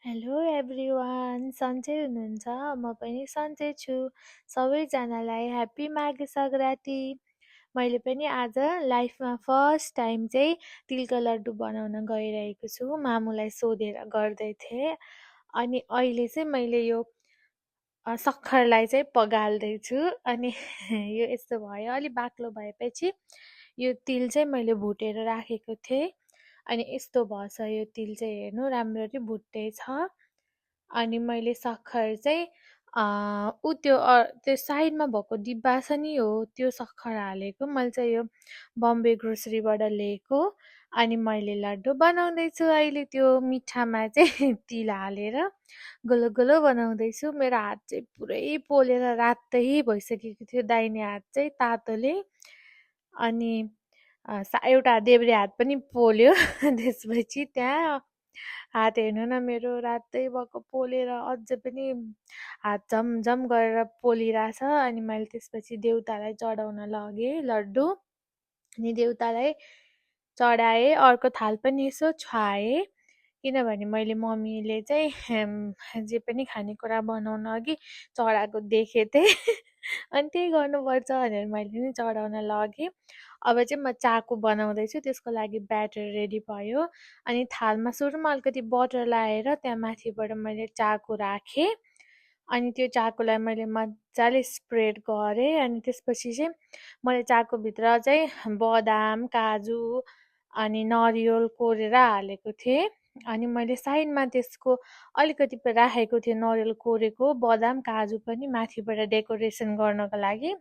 Hello everyone, सन्चै हुनुहुन्छ? म पनि सन्चै छु। सबैजनालाई ह्याप्पी माघे सङ्क्रान्ति। मैले पनि आज लाइफमा फर्स्ट टाइम चाहिँ तिलको लड्डु बनाउन गइरहेको छु। मामुलाई सोधेर गर्दै थिएँ। अनि अहिले चाहिँ मैले यो सक्खरलाई चाहिँ पगाल्दैछु। अनि यो यस्तो भयो, अलिक बाक्लो भएपछि यो तिल चाहिँ मैले भुटेर राखेको थिएँ। अनि यस्तो भएछ यो तिल चाहिँ, हेर्नु राम्ररी भुटेछ। अनि मैले सक्खर चाहिँ त्यो साइडमा भएको डिब्बा छ नि, हो त्यो सक्खर हालेको। मैले चाहिँ यो बम्बे ग्रोसरीबाट लिएको। अनि मैले लड्डु बनाउँदैछु अहिले त्यो मिठामा चाहिँ तिल हालेर गोलो गोलो बनाउँदैछु। मेरो हात चाहिँ पुरै पोलेर रातै भइसकेको थियो, दाहिने हात चाहिँ तातोले। अनि एउटा देब्रे हात पनि पोल्यो। त्यसपछि त्यहाँ हात हेर्नु न, मेरो रातै भएको पोलेर अझै पनि हात झमझम गरेर पोलिरहेछ। अनि मैले त्यसपछि देउतालाई चढाउन लगेँ लड्डु। अनि देउतालाई चढाएँ, अर्को थाल पनि यसो छुवाएँ। किनभने मैले मम्मीले चाहिँ जे पनि खानेकुरा बनाउन अघि चढाएको देखेँ थिएँ। अनि त्यही गर्नुपर्छ भनेर मैले नि चढाउन लगेँ। अब चाहिँ म चाकु बनाउँदैछु, त्यसको लागि ब्याटर रेडी भयो। अनि थालमा सुरुमा अलिकति बटर लाएर त्यहाँ माथिबाट मैले चाकु राखेँ। अनि त्यो चाकुलाई मैले मजाले स्प्रेड गरेँ। अनि त्यसपछि चाहिँ मैले चाकुभित्र चाहिँ बदाम, काजु अनि नरिवल कोरेर हालेको थिएँ। अनि मैले साइडमा त्यसको अलिकति राखेको थिएँ नरिवल कोरेको, बदाम काजु पनि माथिबाट डेकोरेसन गर्नको लागि।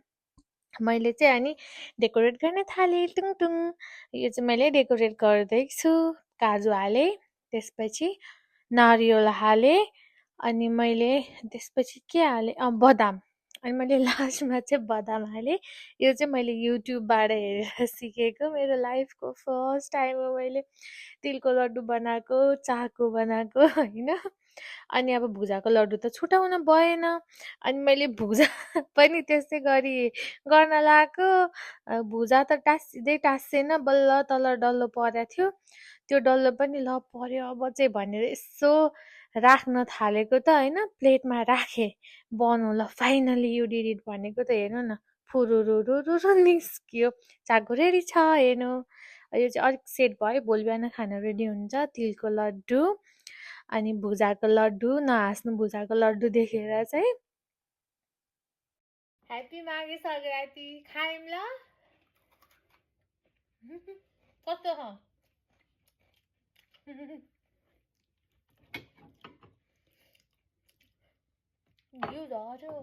मैले चाहिँ अनि डेकोरेट गर्न थालेँ, टुङ यो चाहिँ मैले डेकोरेट गर्दैछु। काजु हालेँ, त्यसपछि नरिवल हालेँ। अनि मैले त्यसपछि के हालेँ, बदाम। अनि मैले लास्टमा चाहिँ बदाम हालेँ। यो चाहिँ मैले युट्युबबाट हेरेर सिकेको। मेरो लाइफको फर्स्ट टाइम हो मैले तिलको लड्डु बनाएको, चाकु बनाएको होइन। अनि अब भुजाको लड्डु त छुटाउन भएन। अनि मैले भुजा पनि त्यस्तै गरी गर्न लगाएको। भुजा त टाँसिँदै टाँसिएन, बल्ल तल डल्लो परेको थियो। त्यो डल्लो पनि ल पर्यो अब चाहिँ भनेर यसो राख्न थालेको त होइन, प्लेटमा राखेँ। बन्नु ल, फाइनली यु डिड इट भनेको त हेर्नु न, फुरुरुरुरुरु निस्कियो। चाकु रेडी छ, हेर्नु। यो चाहिँ अलिक सेट भयो, भोलि बिहान खान रेडी हुन्छ तिलको लड्डु। अनि भुजाको लड्डु, नहाँस्नु भुजाको लड्डु देखेर चाहिँ। ह्याप्पी माघे सङ्क्रान्ति, खायौँ ल। कस्तो छ? घिउ झऱ्यो।